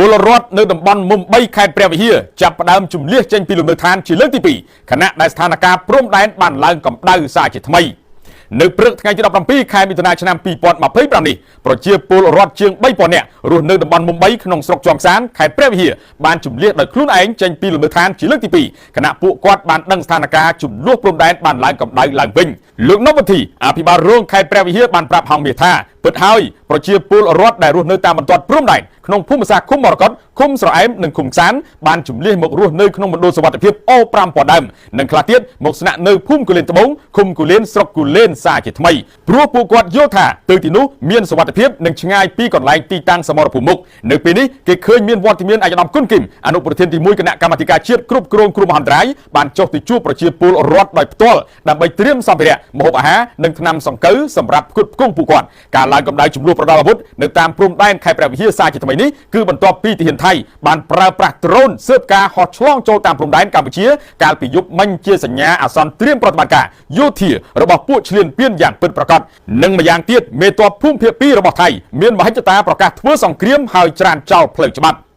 ពលរដ្ឋនៅតំបន់មុំ3ខេត្តព្រះវិហារចាប់ផ្ដើមជំលះចេញពីលំនៅឋានជាលើកទី2ខណៈដែលស្ថានភាពព្រំដែនបានឡើងកម្ដៅសាជាថ្មីនៅព្រឹកថ្ងៃទី17ខែមិថុនាឆ្នាំ2025នេះប្រជាពលរដ្ឋជាង3000នាក់រស់នៅតំបន់មុំ3ក្នុងស្រុកជាំសានខេត្តព្រះវិហារបានជំលះដោយខ្លួនឯងចេញពីលំនៅឋានជាលើកទី2ខណៈពួកគាត់បានដឹងស្ថានភាពជំលះព្រំដែនបានឡើងកម្ដៅឡើងវិញលោកនវធីអភិបាលរងខេត្តព្រះវិហារបានប្រាប់ហងមាសថាពិតហើយប្រជាពលរដ្ឋដែលរស់នៅតាមបន្ទាត់ព្រំដែនក្នុងភូមិសាស្ត្រឃុំមរកតឃុំស្រអែមនិងឃុំសានបានជំលះមករស់នៅក្នុងមណ្ឌលសុវត្ថិភាពអូ5000ដើមនិងខ្លះទៀតមកស្នាក់នៅភូមិគូលែនត្បូងឃុំគូលែនស្រុកគូលែនសាជាថ្មីព្រោះពួកគាត់យល់ថាទៅទីនោះមានសុវត្ថិភាពនិងឆ្ងាយពីកន្លែងទីតាំងសមរភូមិមុខនៅពេលនេះគេឃើញមានវត្តមានឯកឧត្តមគុណគឹមអនុប្រធានទី1គណៈកម្មាធិការជាតិគ្រប់គ្រងគ្រោះមហន្តរាយបានចុះទៅជួបប្រជាពលរដ្ឋដោយផ្ទាល់ដើម្បីត្រៀមសម្ភារៈម្ហូបអាហារនិងថ្នាំសង្កូវសម្រាប់ផ្គត់ផ្គង់ពួកគាត់ការឡើងកម្ដៅចំនួនប្រដាល់អាវុធនៅតាមព្រំដែនខេត្តព្រះវិហារសាជាថ្មីនេះគឺបន្ទាប់ពីទាហានថៃបានប្រើប្រាស់ដ្រូនស៊ើបការហោះឆ្លងចូលតាមព្រំដែនកម្ពុជាកាលពីយប់មិញជាសញ្ញាអាសន្នត្រៀមប្រតិបត្តិការយោធារបស់ពួកឈ្លានពានយ៉ាងពិតប្រាកដនិងម្យ៉ាងទៀតមេតបភូមិភាគ2របស់ថៃមានមហិច្ឆតាប្រកាសធ្វើសង្គ្រាមហើយច្រានចោលផ្លូវច្បាប់។